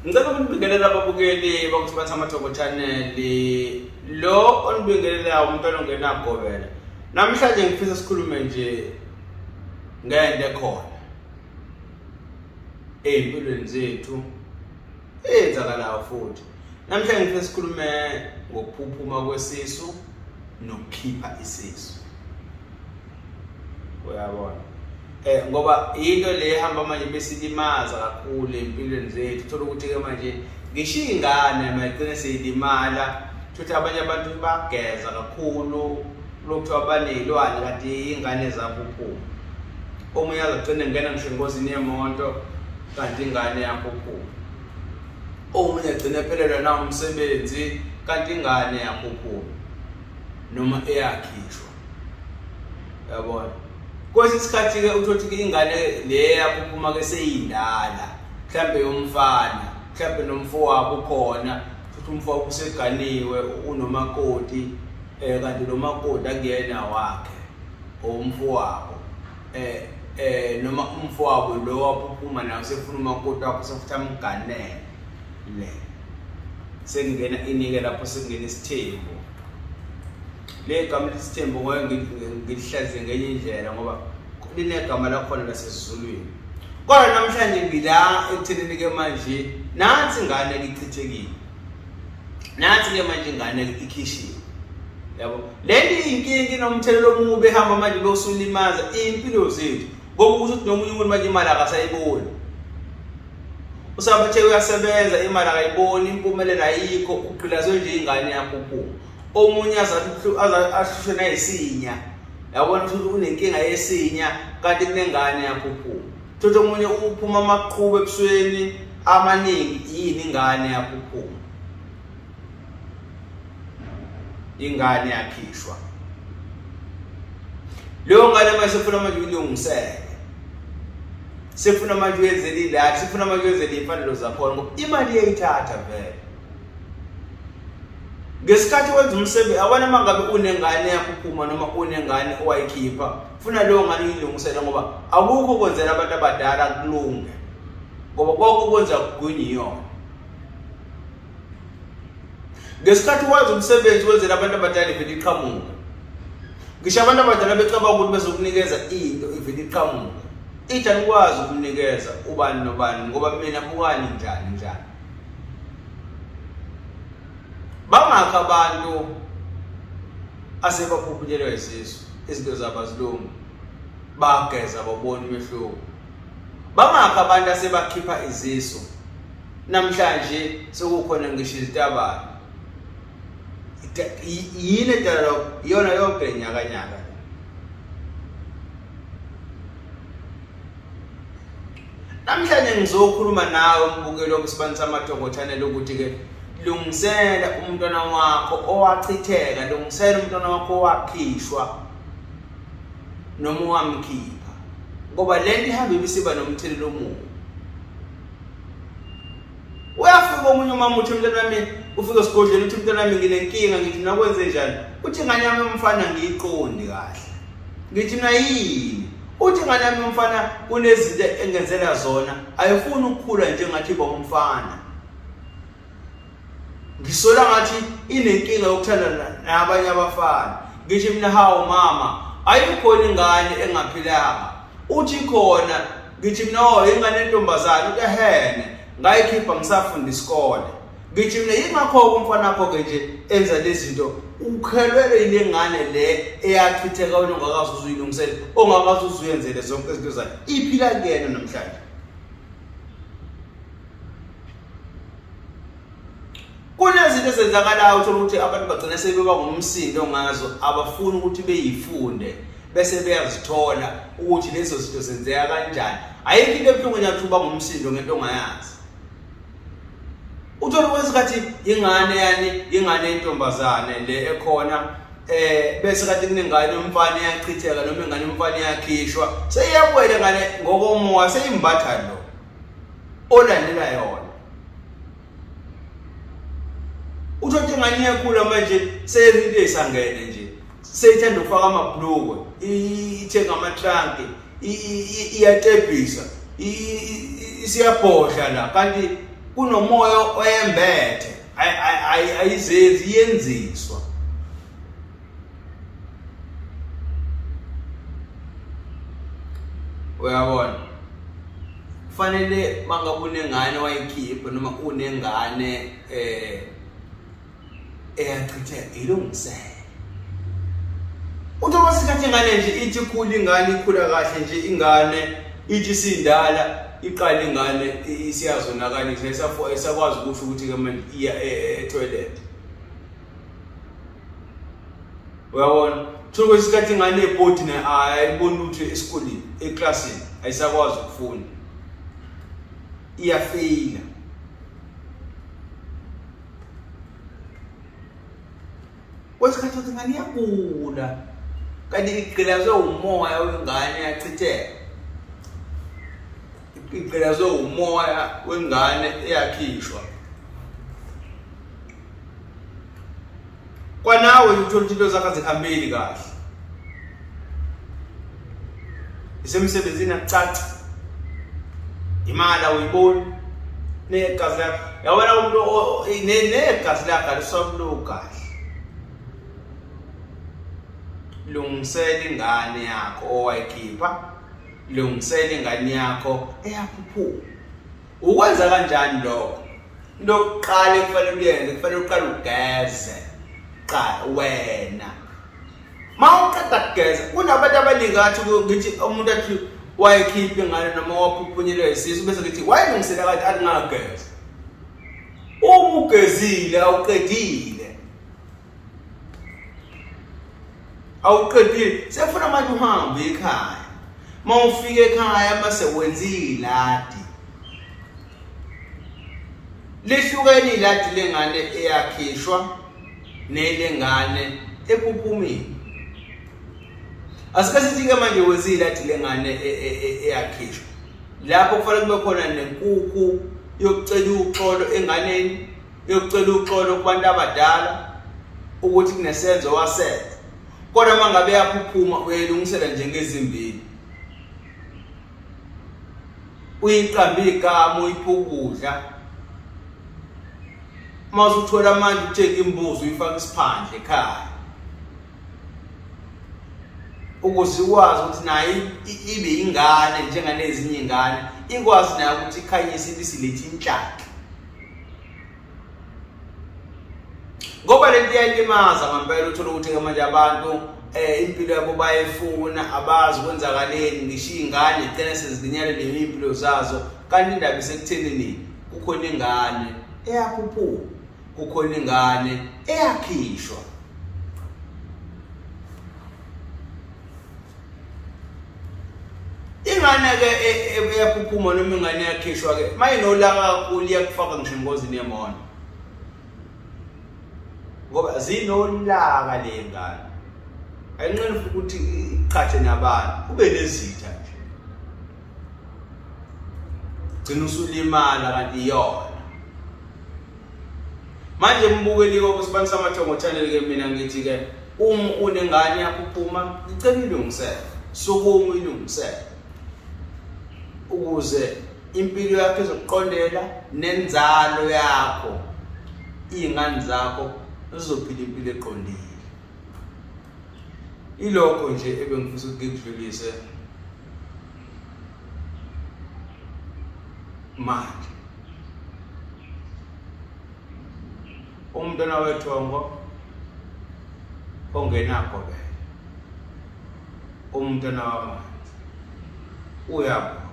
Ngicela ukunibingelela ababukeli bakuSibani Samathongo Channel. Lo onibingelelayo umntwana ongenagobela. Namhlanje ngifisa sikhulume nje ngento ekhona ey'mpilweni zethu eyenzakalayo futhi. Namhlanje ngifisa sikhulume ngokuphuphuma kwesisu nokukhipha isisu. Uyabona? Ngoba into le ehamba manje besilimaza kakhulu empilweni zethu. Uthola ukuthi ke manje ngisho ingane mayigcine seyilimala, futhi abanye abantu bageza kakhulu lokuthiwa baney'lwane kanti ingane zaphuphuma. Omunye azagcine ngena ngisho engozini yemoto kanti ingane yaphuphuma. Omunye agcine ephelelwa nawo umsebenzi kanti ingane yaphuphuma noma eyakhishwa. Uyabona? Kwesinye isikhathi-ke uthole ukuthi ingane le yaphuphuma-ke seyindala, mhlampe yomfana, mhlampe nomfowabo ukhona, futhi umfowabo useganiwe unomakoti, kanti lo makoti akuyena wakhe, owumfowabo. Noma umfowabo lo waphuphuma naye usefuna umakoti wakhe, usefuthi amganele. Sekungena inike lapho, sekungena isithembu. Le gama lesithembu ngoba ngilihlaziye ngenye indlela ngoba linegama lakhona lasesiZulwini. Kodwa namhlanje ngila ekuthenini ke manje nansi ingane ichithekile. Nansi ke manje ingane ikhishiwe. Yabo? Le inkinga inomthelelo omubi ehamba manje bewusulimaza impilo zethu. Ngoba ukuthi nomunye umuntu manje imali akasayiboni. Usabathe uyasebenza imali akayiboni, impumelelo ayikho, ugqilazwe nje ingane yakho uphuma. Omunye ahlushwe nayisinya. Yabona ukuthi unenkinga yesinya kanti kunengane yakho uphuma. Thothi omunye uphuma amaqhubu ebusweni amaningi, yini ingane yakho uphuma. Ingane yakhishwa. Leyo ngane manje sefuna manje uyilungisele. Sefuna manje uyenzele ilathi, sefuna manje uyenzele imfanelo zakhona ngoba imali iyayithatha vele. Ngesikhathi wenza umsebenzi, abona mangabe unengane yakho uphuma noma unengane owayikhipha, funa leyo ngane uyilungisele ngoba akukho kwenzela abantu abadala kulunge. Ngoba konke kwenza kugwinyiyona. Ngesikhathi wenza umsebenzi wenzela abantu abadala ivele iqhamuke. Ngisho abantu abadala becabanga ukuthi bezokunikeza into ivele iqhamuke. Ithi anikwazi ukunikeza ubani nobani ngoba mina bukani njani njani. Bangakho abantu asebaphuphunyelwa isisu, izinto zabo azilungi, bageza babona umehluko. Bangakho abantu asebakhipha izisu, namhlanje sekukhona ngisho izitabane. Yini edala lokho? Iyona yonke le nyakanyaka. Namhlanje ngizokhuluma nawe mbukeli wokuSibani Samathongo Channel ukuthi ke lungisela umntwana wakho owachitheka, lungisela umntwana wakho owakhishwa noma owamkhipha, ngoba lento ihamba ibisiba nomthelelo omubi. Uyafika omunye umama uthi umntwana wami, ufika esigodlweni uthi umntwana wami nginenkinga, ngithi mina kwenze njani? Uthi ingane yami umfana ngiyiqondi kahle. Ngithi mina yini? Uthi ingane yami umfana kunezinto engenzela zona, ayifuni ukukhula njengathi iba umfana. Ngisola ngathi inenkinga yokuthanda nabanye abafana. Ngithi mina hawu mama, ayikhona ingane engaphilanga. Uthi khona, ngithi mina oh ingane entombazane, uthi ehene, ngayikhipha ngisafunda isikole. Ngithi mina yingakho umfana wakho ke nje enza lezi zinto, ukhelwele ile ngane le eyachitheka wena ongakaze uzuyilungisele, ongakaze uzuyenzele zonke izinto zakhe. Iphila kuyena namhlanje. Kunezinto ezenzakalayo uthola ukuthi abantu bagcina sebeba ngumsindo ngazo, abafuni ukuthi beyifunde bese beyazithola ukuthi lezo zinto zenzeka kanjani. Ayikho into ebuhlungu nje ukuthi uba ngumsindo ngento ongayazi. Uthola kwesikhathi ingane yani ingane yentombazane le ekhona, bese kanti kunengane yomfana iyachitheka noma ingane yomfana iyakhishwa, seyiyakwela ingane ngokomoya, seyimbatha lo olandela yona. Uthola ukuthi ingane iyakhula manje seyenza into eyisangene nje, seyithanda ukufaka amabhlukwe, ithenga amatranki, iyatebhisa, isiyabhodla la, kanti Kunomoya oyembethe, ayizenzi, iyenziswa. Uyabona, kufanele mangabe unengane wayikhipha noma unengane eyachitheka ilungisele. Uthola isikhathi ingane nje ithi ikhula, ingane ikhula kahle nje, ingane ithi isindala iqala ingane isiyazonakalisa, isakwazi ukusho ukuthi ke manje iya e-toilet. Uyabona, thola isikhathi ingane ebhodi ayiboni lutho esikoleni, eklasini, ayisakwazi ukufunda, iyafeyila. Kwesikhathi ukuthi ingane iyagula kanti igqilazwe umoya wengane eyachitheka, igqilazwe umoya wengane eyakhishwa. Kwanawe uthola ukuthi into zakho azihambeli kahle, isemsebenzini akucaci, imali awuyiboni, negazi lakho, yabona umuntu negazi lakho alisabuloku kahle. Lungisela ingane yakho owayikhipha, lungisela ingane yakho eyaphuphuma. Ukwenza kanjani lokho? Into yokuqala ekufanele uyenze, kufanele uqale ugeze qala wena. Ma uqeda kugeza, kunabantu abaningi athi ngithi umuntu athi wayikhipha ingane noma waphuphunyelwa isisu, bese ngithi wayilungisela kathi alingageza. Uma ugezile awuqedile, awuqedile, sefuna manje uhambe ekhaya. Uma ufika ekhaya mase wenza iladi. Lihlukene iladi lengane eyakhishwa nelengane ephuphumile. Asike sithi-ke manje wenza iladi lengane eyakhishwa, lapho kufanele kube khona nenkukhu yokucela uxolo enganeni, yokucela uxolo kubantu abadala ukuthi kunesenzo wasenza. Kodwa uma ngabe yaphuphuma uyayilungisela njengezimbili, uyiqambe igama, uyiphe ukudla. Uma usuthola amandla uthenge imbuzi uyifake isiphandle ekhaya, ukuze ikwazi ukuthi nayo ibe ingane njenganezinye ingane, ikwazi nayo ukuthi ikhanyise ibisilethe inhlanhla. Ngoba lento iyalimaza ngempela. Uthola ukuthi manje abantu impilo yabo bayifuna, abazi kwenzakaleni, ngisho iy'ngane igcine sezilinyalele iy'mpilo zazo. Kanti indaba isekuthenini kukhona ingane eyaphuphuka, kukhona ingane eyakhishwa. Ingane-ke eyaphuphuma noma ingane eyakhishwa-ke mayinolaka kakhulu iyakufaka ngisho engozini yemoto, ngoba zinolaka le ngane. Ayinqeni futhi ukuthi iqhathe nabantu, ube nezitha nje, gcina usulimala kanti iyona. Manje mbukeli kokusibani samathongo channel ke mina ngithi ke uma unengane yakho phuma, ngicela ilungisele, sukuma uyilungisele ukuze impilo yakho izokuqondela nenzalo yakho, iy'ngane zakho zizophila impilo eqondile. Ilokho nje ebengifisa ukuthi ngikudlulise manje. Umntwana wethongo ongenagobela, umntwana wamanzi uyabona.